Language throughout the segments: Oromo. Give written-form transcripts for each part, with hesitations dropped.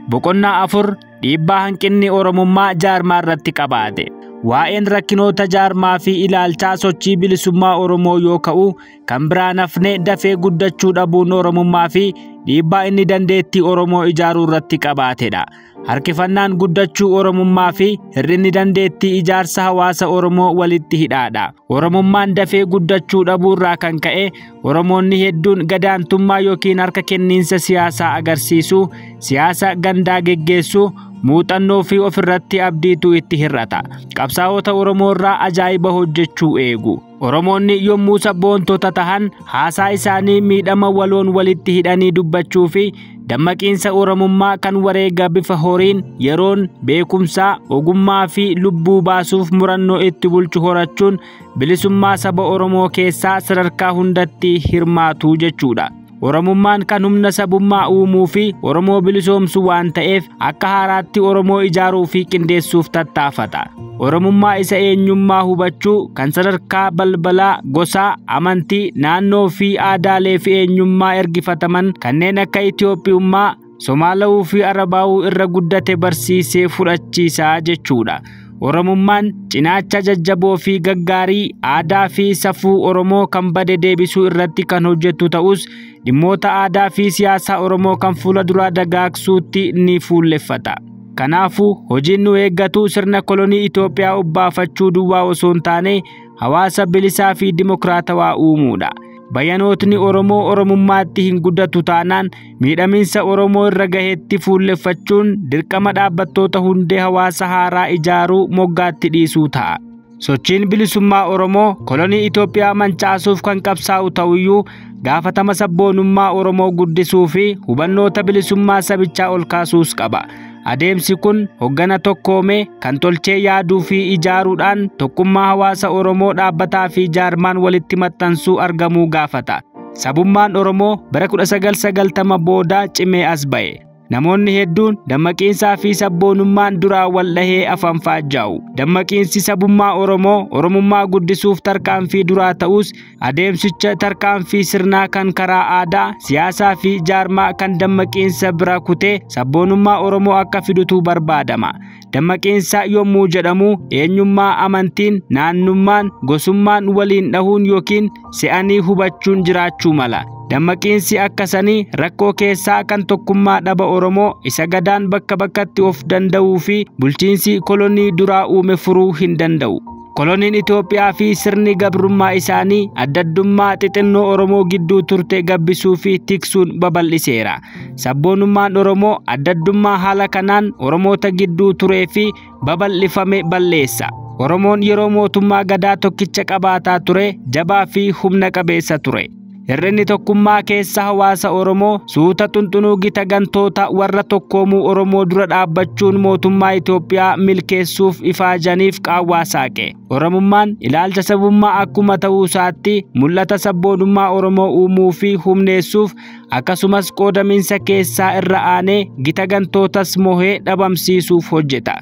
Boqonnaa 4, Dhiibbaa hanqinni Oromummaa jaarmaa irratti qabaate. Waa'een rakkinoota jaarmaa fi ilaalchaa sochii bilisummaa Oromoo yoo ka'u, kan biraa nafne dafee guddachuu dhabuun Oromummaa fi dhiibbaa inni dandeettii Oromoo ijaaruu irratti qabaatedha. Harkifannaan guddachuu Oromummaa fi hir'inni dandeettii ijaarsa hawaasa Oromoo walitti hidhaadha. Oromummaan dafee guddachuu dhabuu irraa kan ka'e Oromoonni hedduun gadaantummaa yookiin harka kenniinsa siyaasaa agarsiisuu, siyaasa gandaa geggeessuu, muuxannoo fi ofirratti abdiitu itti hir'ata. Qabsaa'ota Oromoo irraa ajaa'iba hojjechuu eegu. Oromoonni yommuu sabboontota tahan haasaa isaanii miidhama waloon walitti hidhanii dubbachuu fi dammaqiinsa Oromummaa kan wareega bifa horiin, yeroon, beekumsaa, ogummaa fi lubbuu baasuuf murannoo itti bulchu horachuun bilisummaa saba Oromoo keessaa sadarkaa hundatti hirmaatu jechuudha. Oromummaan kan humna sabummaa uumuu fi Oromoo bilisoomsu waan ta'eef akka haaraatti Oromoo ijaaruu fi qindeessuuf tattaafata. Oromummaa isa eenyummaa hubachuu kan sadarkaa balbalaa, gosaa, amantii, naannoo fi aadaalee fi eenyummaa ergifataman kanneen akka Itiyoophiyummaa, Somaalawuu fi Arabaawuu irra guddate barsiisee fudhachiisaa jechuudha. Oromummaan cinaacha jajjaboo fi gaggaarii aadaa fi safuu Oromoo kan bade deebisuu irratti kan hojjetu ta'us dhimmoota aadaa fi siyaasaa Oromoo kan fuula duraa dagaagsuutti ni fuulleffata. Kanaafuu hojiin nu eeggatu sirna kolonii Itoophiyaa obbaafachuu duwwaa osoo hin taane hawaasa bilisaa fi dimokiraatawaa uumuudha. Bayanootni Oromoo Oromummaatti hin guddatu taanaan miidhaminsa Oromoo irra gaheetti fuulleffachuun dirqama dhaabbattoota hundee hawaasa haaraa ijaaruu moggaatti dhiisuu ta'a. Sochiin bilisummaa Oromoo kolonii Itoophiyaa mancaasuuf kan qabsaa'u ta'uyyuu gaafatama sabboonummaa Oromoo guddisuu fi hubannoota bilisummaa sabichaa ol kaasuus qaba. Adeemsi kun hoggana tokkoomee kan tolchee yaaduu fi ijaaruudhaan tokkummaa hawaasa Oromoo dhaabbataa fi jaarmaan walitti maxxansuu argamuu gaafata. Sabummaan Oromoo bara 1990 booda cimee as ba'e. Namoonni hedduun dammaqiinsaa fi sabboonummaan duraa wal dhahee afaan faajjaa'u. Dammaqiinsi sabummaa Oromoo Oromummaa guddisuuf tarkaanfii duraa ta'us adeemsicha tarkaanfii sirnaa kan karaa aadaa, siyaasaa fi jaarmaa kan dammaqiinsa bira kutee sabboonummaa Oromoo akka fidutu barbaadama. Dammaqiinsa yommuu jedhamu eenyummaa amantiin, naannummaan, gosummaan waliin dhahuun yookiin se'anii hubachuun jiraachuu mala. Dammaqiinsi akkasanii rakkoo keessaa kan tokkummaa dhaba Oromoo isa gadaan bakka bakkatti of danda'uu fi bulchiinsi kolonii duraa uume furuu hin danda'u. Koloniin Itoophiyaa fi sirni gabrummaa isaanii addaddummaa xixinnoo Oromoo gidduu turte gabbisuu fi tiksuun babal'iseera. Sabboonummaan Oromoo addaddummaa haala kanaan Oromoota gidduu turee fi babal'ifame balleessa. Oromoon yeroo mootummaa gadaa tokkicha qabaataa ture jabaa fi humna qabeessa ture. Hir'inni tokkummaa keessa hawaasa Oromoo suuta xunxunuu gita gantoota warra tokkoomuu Oromoo dura dhaabbachuun mootummaa Itoophiyaa milkeessuuf ifaajaniif qaawwaa saaqe. Oromummaan ilaalcha sabummaa akkuma ta'uu isaatti mul'ata sabboonummaa Oromoo uumuu fi humneessuuf akkasumas qoodamiinsa keessaa irra aanee gita gantootas mohee dhabamsiisuuf hojjeta.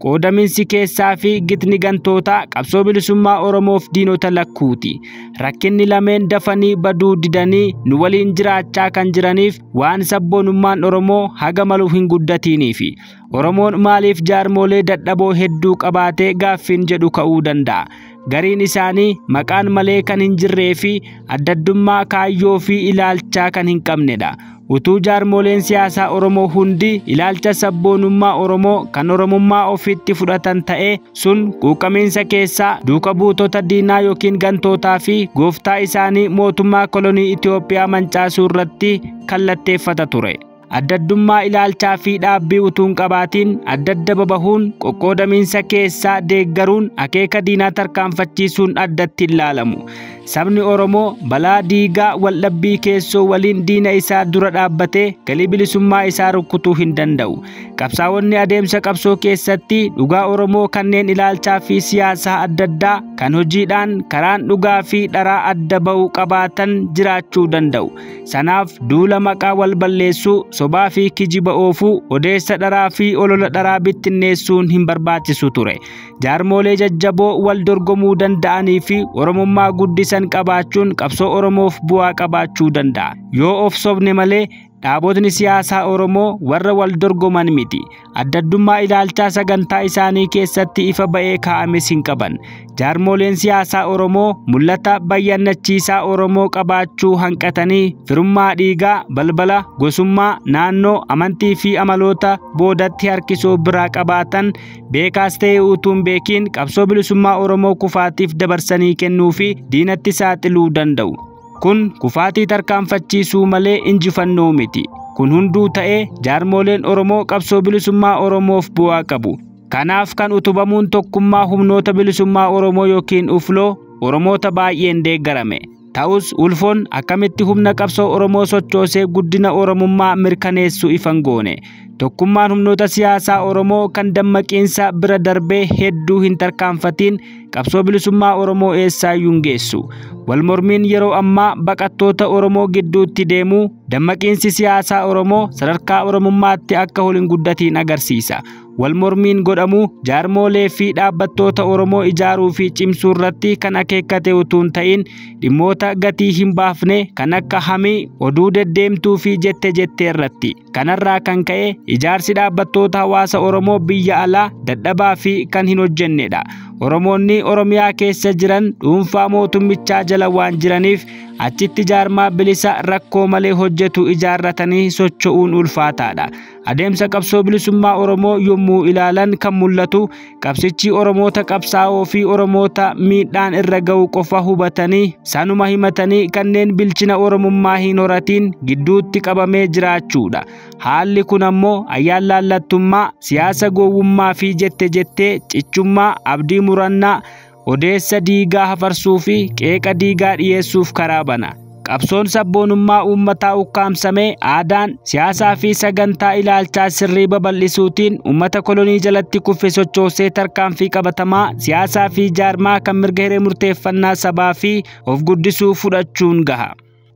Qoodamiinsi keessaa fi gitni gantootaa qabsoo bilisummaa Oromoof diinota lakkuuti. Rakkinni lameen dafanii baduu didanii nu waliin jiraachaa kan jiraniif waan sabboonummaan Oromoo haga malu hin guddatiniifi. Oromoon maaliif jaarmolee dadhaboo hedduu qabaatee gaaffiin jedhu ka'uu danda'a. Gariin isaanii maqaan malee kan hin jirree fi addaddummaa kaayyoo fi ilaalchaa kan hin qabnedha. Utuu jaarmoleen siyaasaa Oromoo hundi ilaalcha sabboonummaa Oromoo kan Oromummaa ofitti fudhatan ta'ee sun quuqamiinsa keessaa duuka buutota diinaa yookiin gantootaa fi gooftaa isaanii mootummaa kolonii Itoophiyaa mancaasuu irratti kallatteeffata ture. Addaddummaa ilaalchaa fi dhaabbii utuu hin qabaatiin addadda babahuun qoqqoodamiinsa keessaa deeggaruun akeeka diinaa tarkaanfachiisuun addatti ilaalamu. Sabni Oromoo balaa diigaa waldhabbii keessoo waliin diina isaa dura dhaabbatee galii bilisummaa isaa rukutuu hin danda'u. Qabsaa'onni adeemsa qabsoo keessatti dhugaa Oromoo kanneen ilaalchaa fi siyaasaa adda addaa kan hojiidhaan karaan dhugaa fi dharaa adda ba'u qabaatan jiraachuu danda'u. Sanaaf duula maqaa wal balleessuu, sobaa fi kijiba oofuu, odeessa dharaa fi olola dharaa bittinneessuun hin barbaachisu ture. Jaarmolee jajjaboo wal dorgomuu danda'anii fi Oromummaa guddisan qabaachuun qabsoo Oromoof bu'aa qabaachuu danda'a. Yoo of sobne malee Dhaabotni siyaasaa Oromoo warra wal dorgoman miti. Addaddummaa ilaalchaa sagantaa isaanii keessatti ifa ba'ee kaa'ames hin qaban. Jaarmoleen siyaasaa Oromoo mul'ata bayyannachiisaa Oromoo qabaachuu hanqatanii firummaa dhiigaa, balbala, gosummaa, naannoo, amantii fi amaloota boodatti harkisoo biraa qabaatan beekaas ta'e utuu hin beekiin qabsoo bilisummaa Oromoo kufaatiif dabarsanii kennuu fi diinatti saaxiluu danda'u. Kun kufaatii tarkaanfachiisuu malee injifannoo miti. Kun hunduu ta'ee jaarmoleen Oromoo qabsoo bilisummaa Oromoof bu'aa qabu. Kanaaf kan utubamuun tokkummaa humnoota bilisummaa Oromoo yookiin UFLO Oromoota baay'een deeggarame. Ta'us ulfoon akkamitti humna qabsoo Oromoo sochoosee guddina Oromummaa mirkaneessu ifan goone. Tokkummaan humnoota siyaasaa Oromoo kan dammaqiinsa bira darbee hedduu hin tarkaanfatiin qabsoo bilisummaa Oromoo eessaayyuu hin geessu. Walmormiin yeroo ammaa baqattoota Oromoo gidduutti deemu dammaqiinsi siyaasaa Oromoo sadarkaa Oromummaatti akka ol hin guddatiin agarsiisa. Walmormiin godhamu jaarmolee fi dhaabbattoota Oromoo ijaaruu fi cimsuu irratti kan akeekkate utuu hin ta'in dhimmoota gatii hin baafne kan akka hamii, oduu deddeemtuu fi jette jettee irratti. Kanarraa kan ka'e ijaarsi dhaabbattoota hawaasa Oromoo biyya alaa dadhabaa fi kan hin hojjennedha. Oromoonni Oromiyaa keessa jiran dhuunfaa mootummichaa jala waan jiraniif achitti jaarmaa bilisa rakkoo malee hojjetu ijaarratanii socho'uun ulfaataadha. Adeemsa qabsoo bilisummaa Oromoo yommuu ilaalan kan mul'atu qabsichi Oromoota qabsaa'oo fi Oromoota miidhaan irra ga'u qofa hubatanii sanuma himatanii kanneen bilchina Oromummaa hin horatiin gidduutti qabamee jiraachuudha. Haalli kun ammoo ayyaan laallattummaa, siyaasa gowwummaa fi jette jettee cichummaa, abdii murannaa, odeessa diigaa hafarsuu fi qeeqa diigaa dhiyeessuuf karaa bana. Qabsoon sabboonummaa uummataa ukkaamsamee aadaan siyaasaa fi sagantaa ilaalchaa sirrii babal'isuutiin uummata kolonii jalatti kufe sochoosee tarkaanfii qabatamaa siyaasaa fi jaarmaa kan mirga hiree murteeffannaa sabaa fi of guddisuu fudhachuun gaha.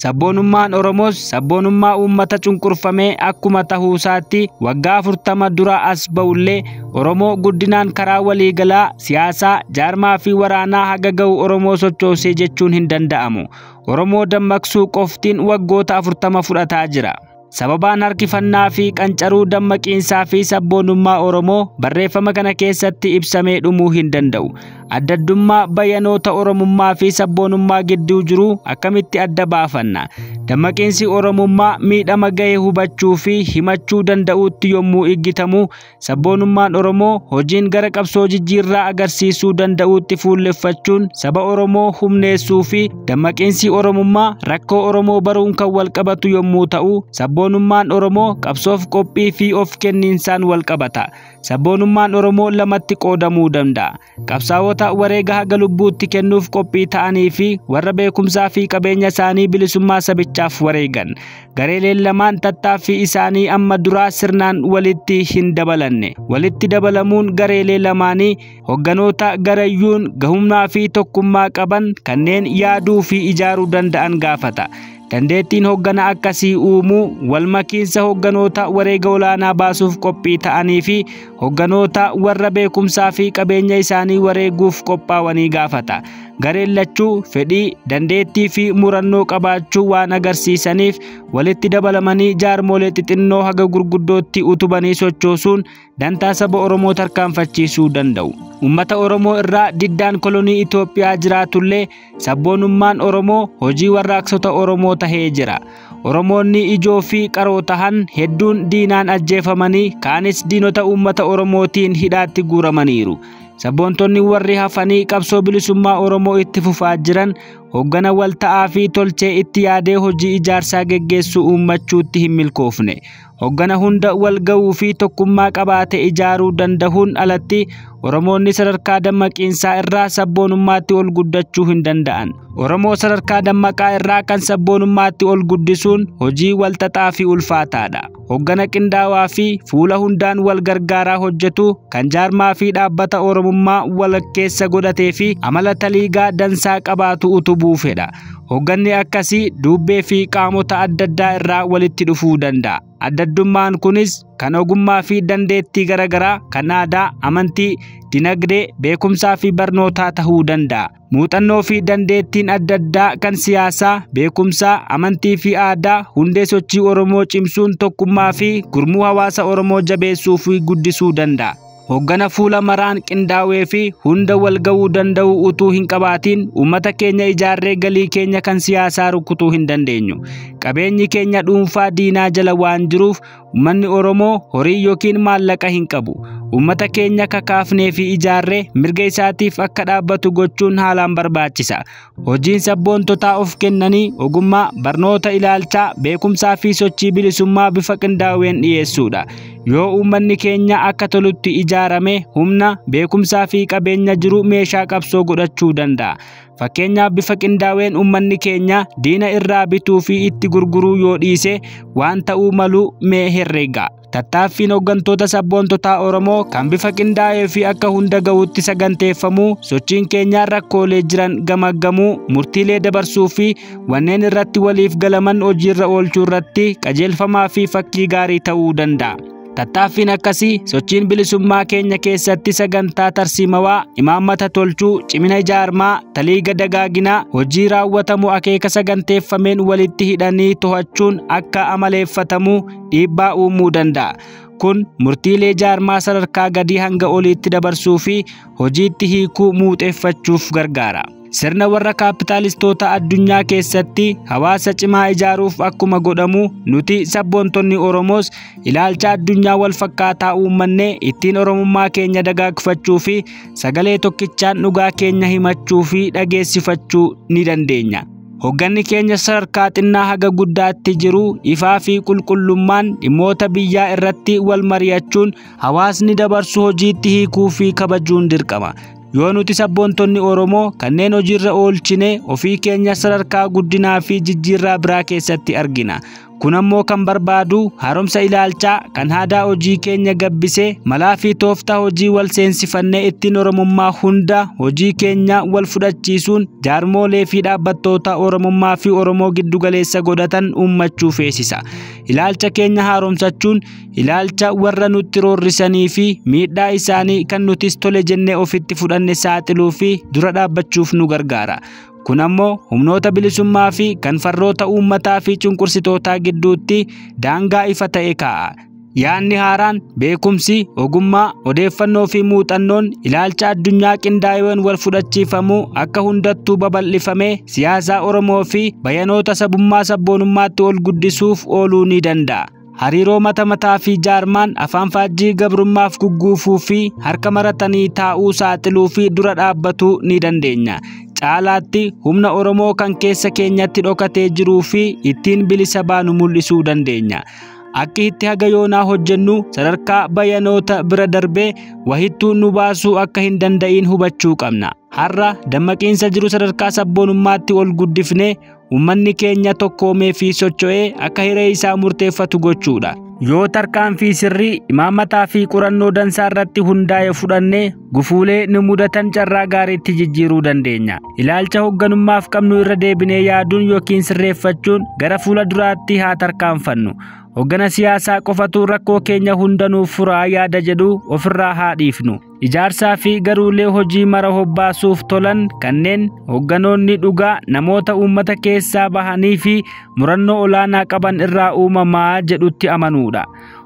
Sabboonummaan Oromoos sabboonummaa uummata cunqurfamee akkuma tahuusaatti waggaa 40 dura as ba'ullee Oromoo guddinaan karaa waliigalaa siyaasaa, jaarmaa fi waraanaa haga ga'u Oromoo sochoosee jechuun hin danda'amu. Oromoo dammaqsuu qoftiin waggoota 40 fudhataa jira. Sababaan harkifannaa fi qancaruu dammaqiinsaa fi sabboonummaa Oromoo barreeffama kana keessatti ibsamee dhumuu hin danda'u. Addaddummaa bayanoota Oromummaa fi sabboonummaa gidduu jiru akkamitti adda baafanna? Dammaqiinsi Oromummaa miidhama ga'e hubachuu fi himachuu danda'uutti yommuu iggitamu, sabboonummaan Oromoo hojiin gara qabsoo jijjiirraa agarsiisuu danda'uutti fuulleffachuun saba Oromoo humneessuu fi dammaqiinsi Oromummaa rakkoo Oromoo baruun kan walqabatu yommuu ta'u, sabboonummaan Oromoo qabsoof qophii fi of kenniinsaan walqabata. Sabboonummaan Oromoo lamatti qoodamuu danda'a. Qabsaa'ota wareega haga lubbuutti kennuuf qophii ta'anii fi warra beekumsaa fi qabeenya isaanii bilisummaa sabichaaf wareegan. Gareeleen lamaan tattaaffii isaanii amma duraa sirnaan walitti hin dabalanne. Walitti dabalamuun gareelee lamaanii hogganoota garayyuun gahummaa fi tokkummaa qaban kanneen yaaduu fi ijaaruu danda'an gaafata. Dandeettiin hoggana akkasii uumuu walmakiinsa hogganoota wareega olaanaa baasuuf qophii ta'anii fi hogganoota warra beekumsaa fi qabeenya isaanii wareeguuf qophaa'anii gaafata. Gareen lachuu fedhii, dandeettii fi murannoo qabaachuu waan agarsiisaniif walitti dabalamanii jaarmolee xixinnoo haga gurguddootti utubanii sochoosuun dantaa saba Oromoo tarkaanfachiisuu danda'u. Uummata Oromoo irraa diddaan kolonii Itoophiyaa jiraatullee sabboonummaan Oromoo hojii warraaqsota Oromoo tahee jira. Oromoonni ijoo fi qaroo tahan hedduun diinaan ajjeefamanii kaanis diinota uummata Oromootiin hidhaatti guuramaniiru. Sabboontonni warri hafanii qabsoo bilisummaa Oromoo itti fufaa jiran hoggana walta'aa fi tolchee itti yaadee hojii ijaarsaa geggeessuu uummachuutti hin milkoofne. Hoggana hunda wal ga'uu fi tokkummaa qabaate ijaaruu dandahuun alatti Oromoonni sadarkaa dammaqiinsaa irraa sabboonummaatti ol guddachuu hin danda'an. Oromoo sadarkaa dammaqaa irraa kan sabboonummaatti ol guddisuun hojii walxaxaa fi ulfaataadha. Hoggana qindaawaa fi fuula hundaan wal gargaaraa hojjetu kan jaarmaa fi dhaabbata Oromummaa wal keessa godhatee fi amala taliigaa dansaa qabaatu utubuu fedha. Hogganni akkasii duubbee fi qaamota adda addaa irraa walitti dhufuu danda'a. Addaddummaan kunis kan ogummaa fi dandeettii garaagaraa, kan aadaa, amantii, dinagdee, beekumsaa fi barnootaa tahuu danda'a. Muuxannoo fi dandeettiin adda addaa kan siyaasaa, beekumsaa, amantii fi aadaa hundee sochii Oromoo cimsuun tokkummaa fi gurmuu hawaasa Oromoo jabeessuu fi guddisuu danda'a. Hoggana fuula maraan qindaa'ee fi hunda wal ga'uu danda'u utuu hin qabaatiin uummata keenya ijaarree galii keenya kan siyaasaa rukutuu hin dandeenyu. Qabeenyi keenya dhuunfaa diinaa jala waan jiruuf uummanni Oromoo horii yookiin maallaqa hin qabu. Uummata keenya kakaafnee fi ijaarree mirga isaatiif akka dhaabbatu gochuun haalaan barbaachisa. Hojiin sabboontotaa of kennanii ogummaa, barnoota ilaalchaa, beekumsaa fi sochii bilisummaa bifa qindaa'een dhiyeessuudha. Yoo uummanni keenya akka tolutti ijaarame humna, beekumsaa fi qabeenya jiru meeshaa qabsoo godhachuu danda'a. Fakkeenyaaf bifa qindaa'een uummanni keenya diina irraa bituu fi itti gurguruu yoo dhiise waan ta'uu malu mee herreega. Tattaaffiin hooggantoota sabboontotaa Oromoo kan bifa qindaa'ee fi akka hunda ga'utti saganteeffamuu, sochiin keenya rakkoolee jiran gamaggamuu, murtiilee dabarsuu fi wanneen irratti waliif galaman hojiirra oolchuu irratti qajeelfamaa fi fakkii gaarii ta'uu danda'a. Tattaaffiin akkasii sochiin bilisummaa keenya keessatti sagantaa tarsiimawaa, imaammata tolchuu, cimina ijaarmaa, taliiga dagaaginaa, hojii raawwatamu akeeka saganteeffameen walitti hidhanii to'achuun akka amaleeffatamu dhiibbaa uumuu danda'a. Kun murtiilee jaarmaa sadarkaa gadii hanga oliitti dabarsuu fi hojiitti hiikuu muuxeeffachuuf gargaara. Sirna warra kaapitaalistoota addunyaa keessatti hawaasa cimaa ijaaruuf akkuma godhamu nuti sabboontonni Oromoos ilaalcha addunyaa wal fakkaataa uummannee ittiin Oromummaa keenya dagaagfachuu fi sagalee tokkichaan dhugaa keenya himachuu fi dhageessifachuu ni dandeenya. Hogganni keenya sadarkaa xinnaa haga guddaatti jiru ifaa fi qulqullummaan dhimmoota biyyaa irratti wal mari'achuun hawaasni dabarsu hojiitti hiikuu fi kabajuun dirqama. Yoo nuti sabboontonni Oromoo kanneen hojiirra oolchine ofii keenya sadarkaa guddinaa fi jijjiirraa biraa keessatti argina. Kun ammoo kan barbaadu haaromsa ilaalchaa kan aadaa hojii keenya gabbisee malaa fi tooftaa hojii wal seensifannee ittiin Oromummaa hunda hojii keenya wal fudhachiisuun jaarmolee fi dhaabbattoota Oromummaa fi Oromoo giddugaleessa godhatan uummachuu feesisa. Ilaalcha keenya haaromsachuun ilaalcha warra nutti roorrisanii fi miidhaa isaanii kan nutis tole jennee ofitti fudhanne saaxiluu fi dura dhaabbachuuf nu gargaara. Kun ammoo humnoota bilisummaa fi kan farroota uummataa fi cunqursitootaa gidduutti daangaa ifa ta'e kaa'a. Yaanni haaraan, beekumsi, ogummaa, odeeffannoo fi muuxannoon ilaalcha addunyaa qindaa'een wal fudhachiifamuu akka hundattuu babal'ifamee siyaasaa Oromoo fi bayanoota sabummaa sabboonummaatti ol guddisuuf ooluu ni danda'a. Hariiroo mata mataa fi jaarmaan afaan faajjii gabrummaaf gugguufuu fi harka maratanii taa'uu saaxiluu fi dura dhaabbatuu ni dandeenya. Caalaatti humna Oromoo kan keessa keenyatti dhokatee jiruu fi ittiin bilisa baanu mul'isuu dandeenya. Akka itti haga yoonaa hojjennu sadarkaa bayanoota bira darbee wahittuu nu baasuu akka hin danda'iin hubachuu qabna. Har'a dammaqiinsa jiru sadarkaa sabboonummaatti ol guddifnee uummanni keenya tokkoomee fi socho'ee akka hiree isaa murteeffatu gochuudha. Yoo tarkaanfii sirrii imaammataa fi qorannoo dansaa irratti hundaa'e fudhannee gufuulee nu mudatan carraa gaariitti jijjiiruu dandeenya. Ilaalcha hoogganummaaf qabnu irra deebinee yaaduun yookiin sirreeffachuun gara fuula duraatti haa tarkaanfannu. Hoggana siyaasaa qofatu rakkoo keenya hundanuuf furaa yaada jedhu ofirraa haa dhiifnu. Ijaarsaa fi garuulee hojii mara hobbaasuuf tolan kanneen hogganoonni dhugaa namoota uummata keessaa bahanii fi murannoo olaanaa qaban irraa uumamaa jedhutti amanuudha.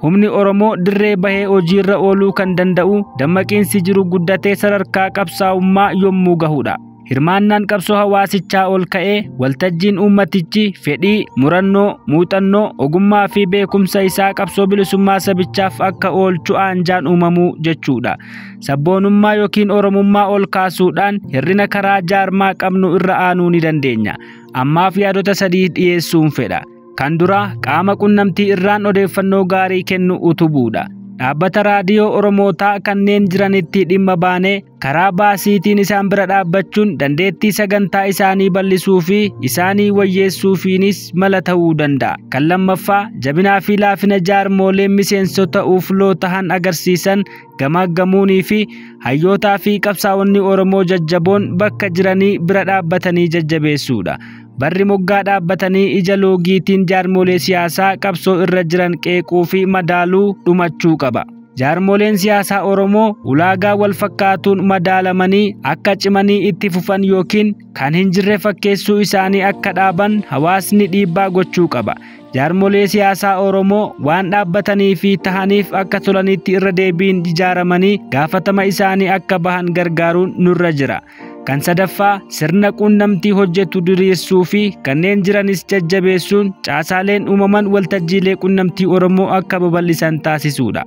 Humni Oromoo dirree bahee hojiirra ooluu kan danda'u dammaqiinsi jiru guddatee sadarkaa qabsaa'ummaa yommuu gahudha. Hirmaannaan qabsoo hawaasichaa ol ka'ee waltajjiin uummatichi fedhii, murannoo, muuxannoo, ogummaa fi beekumsa isaa qabsoo bilisummaa sabichaaf akka oolchu aanjaan uumamuu jechuudha. Sabboonummaa yookiin Oromummaa ol kaasuudhaan hir'ina karaa jaarmaa qabnu irra aanuu ni dandeenya. Ammaaf yaadota sadii dhiyeessuun fedha. Kan duraa qaama qunnamtii irraan odeeffannoo gaarii kennu utubuudha. Dhaabbata raadiyoo Oromootaa kanneen jiranitti dhimma baanee karaa baasiitiin isaan bira dhaabbachuun dandeettii sagantaa isaanii bal'isuu fi isaanii wayyeessuufiinis mala ta'uu danda'a. Kan lammaffaa jabinaa fi laafina jaarmooleen miseensota ufloo tahan agarsiisan gamaaggamuunii fi hayyootaa fi qabsaa'onni Oromoo jajjaboon bakka jiranii bira dhaabbatanii jajjabeessuudha. Barri moggaa dhaabbatanii ija loogiitiin jaarmolee siyaasaa qabsoo irra jiran qeequu fi madaaluu dhumachuu qaba. Jaarmoleen siyaasaa Oromoo ulaagaa wal fakkaatuun madaalamanii akka cimanii itti fufan yookiin kan hin jirre fakkeessuu isaanii akka dhaaban hawaasni dhiibbaa gochuu qaba. Jaarmolee siyaasaa Oromoo waan dhaabbatanii fi tahaniif akka tolanitti irra deebiin ijaaramanii gaafatama isaanii akka bahan gargaaruun nurra jira. Kan sadaffaa, sirna quunnamtii hojjetu diriirsuu fi kanneen jiranis jajjabeessuun caasaaleen uumaman waltajjiilee quunnamtii Oromoo akka babal'isan taasisuudha.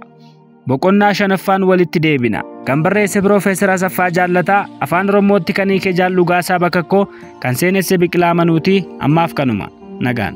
Boqonnaa shanaffaan walitti deebina. Kan barreesse Piroofeesar Asaffaa Jaallataa, Afaan Oromootti kan hiike Jaal Dhugaasaa Bakakkoo, kan seenesse Biqilaa Manuutii. Ammaaf kanuma. Nagaan.